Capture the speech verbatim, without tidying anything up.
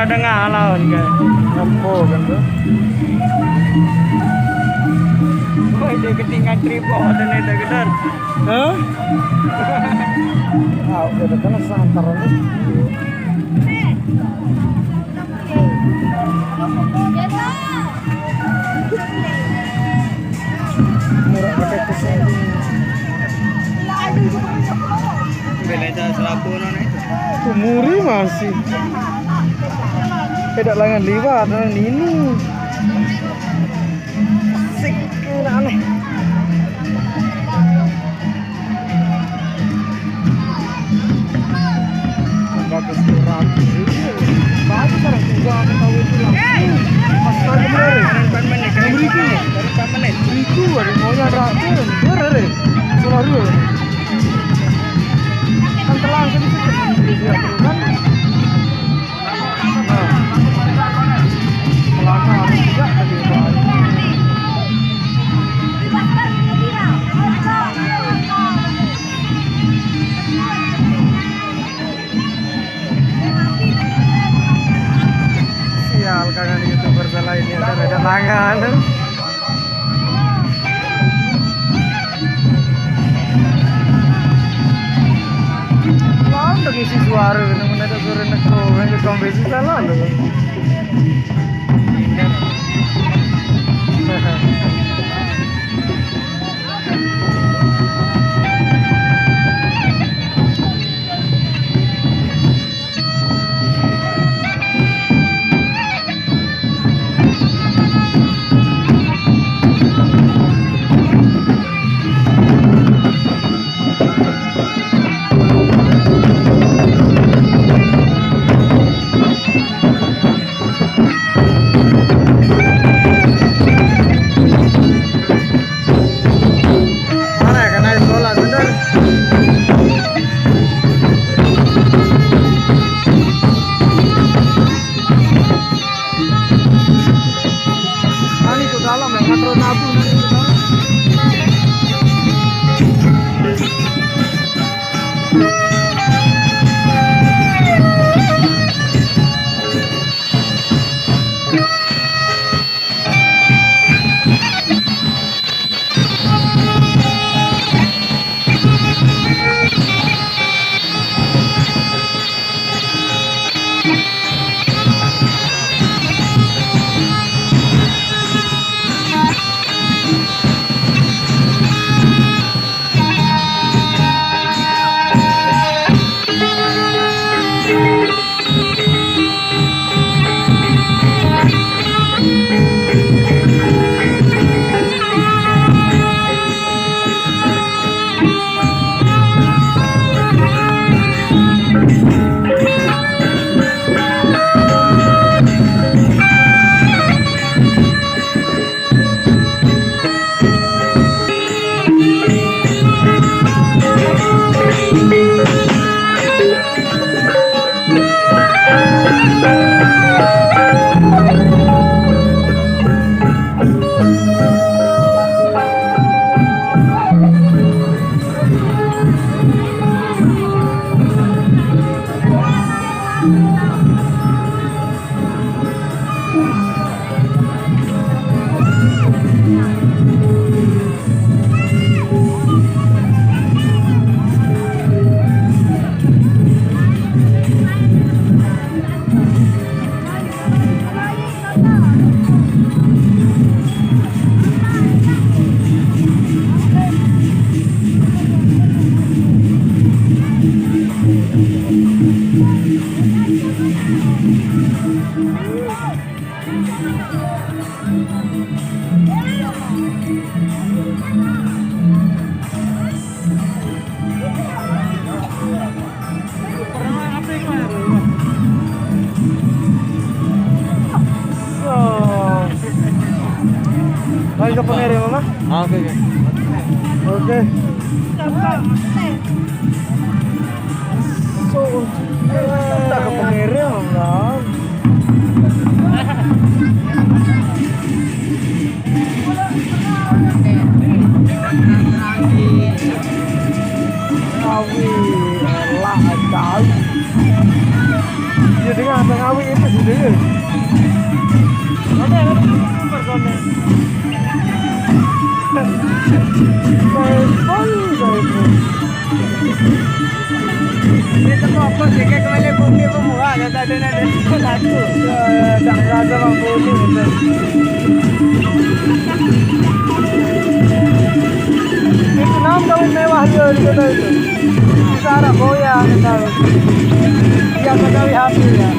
Tengah lawan kan. Apa kan tu? Oh, dia ketinggalan tripod dan dia gedar. Hah? Ah, udah kena santar ni. Murah pakai kusing. Beda aja selaku nona itu. Umuri masih. Tidak langan liwat, nah, ini. Sik, aneh. Bagus kurang. Bagus orang juga ada tahu itu lah. Pas lagi bener. Baru empat menit. Baru empat menit. Baru empat menit. Itu ada maunya ada. Bener deh. Salah dulu. Kan telang sedikit. Iya, kan? Nah. Kelana harus juga tadi itu. Sial, kangen YouTuber selainnya, ada tangan. Lawan ngisi suara, bener-bener ada suara neko, kan ke kompetisi salah loh. Mana ya, kena sekolah, bener. Ani ke dalam ya, kan terus nabung nanti ke dalam. So, balik ke Ponere, Mama? Ah, oke, oke. Oke. So, tak ke Ponere, Mama. Ngawi, lah, tahu. Ya, dengan ada ngawi itu sih. Ada yang ada nomor soalnya. Telepon, telepon. Ini semua apa sih? Kayak kembali bumi semua. Ada, ada, ada, ada. Satu. Ya, tak ada mampu ni. Itu enam tahun mewah dia di kota itu. Bisa ada boya, ada tahu. Dia kata happy ya.